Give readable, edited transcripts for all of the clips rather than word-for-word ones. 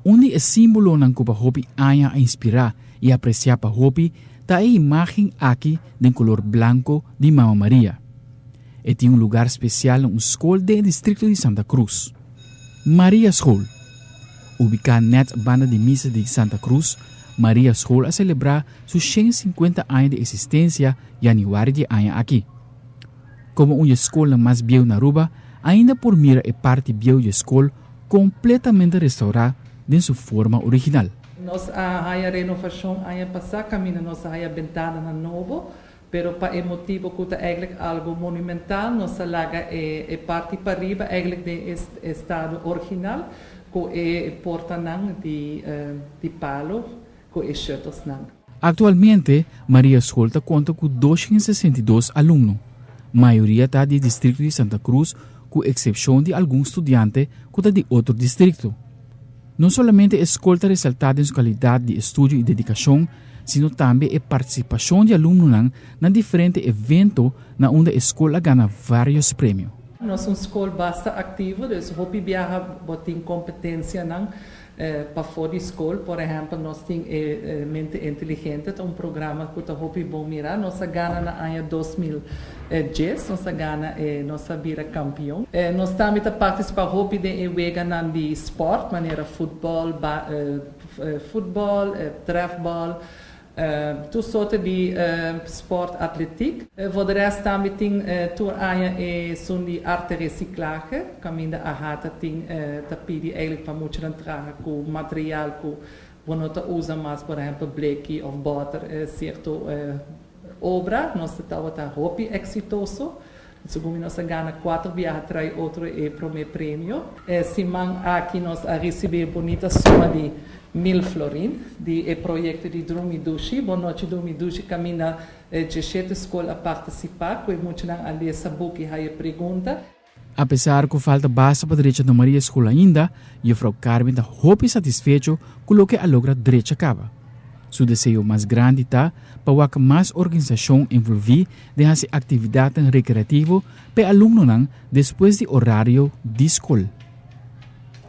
Un di e símbolonan ku pa hopi aña a inspirá i apresiá pa hopi ta e imágen aki den kolor blanko di Mama Maria. E tin un lugar spesial na un skol den e distrikto di Santa Cruz. Maria School. Ubiká nèt banda di misa di Santa Cruz, Maria School a selebrá su 150 aña di eksistensia yanüari di e aña aki. Komo un di e skolnan mas bieu na Aruba, ainda por mira e parti bieu di e skol kompletamente restaurá den su forma original. Nos a haya renovacion aña pasa caminda nos a haya bentananan nobo, pero pa e motibo cu ta eigenlijk algo monumental nos a laga e e parti pariba eigenlijk den e estado original cu e portanan di di palo cu e shuttles-nan. Actualmente Maria School ta conta cu 262 alumno. Mayoria ta di districto di Santa Cruz cu excepcion di algun studiante cu ta di otro districto. No solamente e skol ta resaltá den su kalidat di estudio i dedikashon, sino tambe e partisipashon di alumnonan na diferente evento na unda e skol a gana vários premio. Nos un skol basta aktivo, dus hopi biaha bo tin kompetensianan pafó di skol. Por ehèmpel nos tin e Mente Inteligente, ta un programa ku ta hopi bon mirá. Nos a gana na aña 2010, nos a gana e nos a bira kampion. Nos tambe ta partisipá hopi den e weganan di spòrt, manera futbòl, futbòl, trèfbòl, tur sorte di spòrt atletik. For de rèst tambe tin tur aña e sun di arte resiklahe, kaminda AHA ta tin ta pidi eigenlijk pa muchanan traha ku material ku bo no ta usa mas, por ehèmpel bleki òf bòter, sierto obra. Nos ta tabata hopi eksitoso. Segun mi nos a gana kuater biaha trai otro e promé premio. E siman aki nos a risibí e bunita suma di mil florin di e proyekto di Drumi Dushi. Bon nochi Drumi Dushi kaminda djeshete skol a partisipá ku e muchanan a lesa buki haya pregunta. Apesar ku falta basta pa drecha na Maria School ainda, Juffrouw Carmen ta hopi satisfecho ku loke a logra drecha kaba. Su deseo mas grandi ta pa wak mas organisashon envolví den hasi aktividatnan rekreativo pa e alumnonan despues di orario di skol.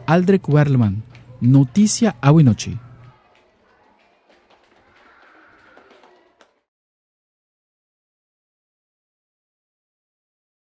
Aldrich Werleman, Noticia Awe Nochi.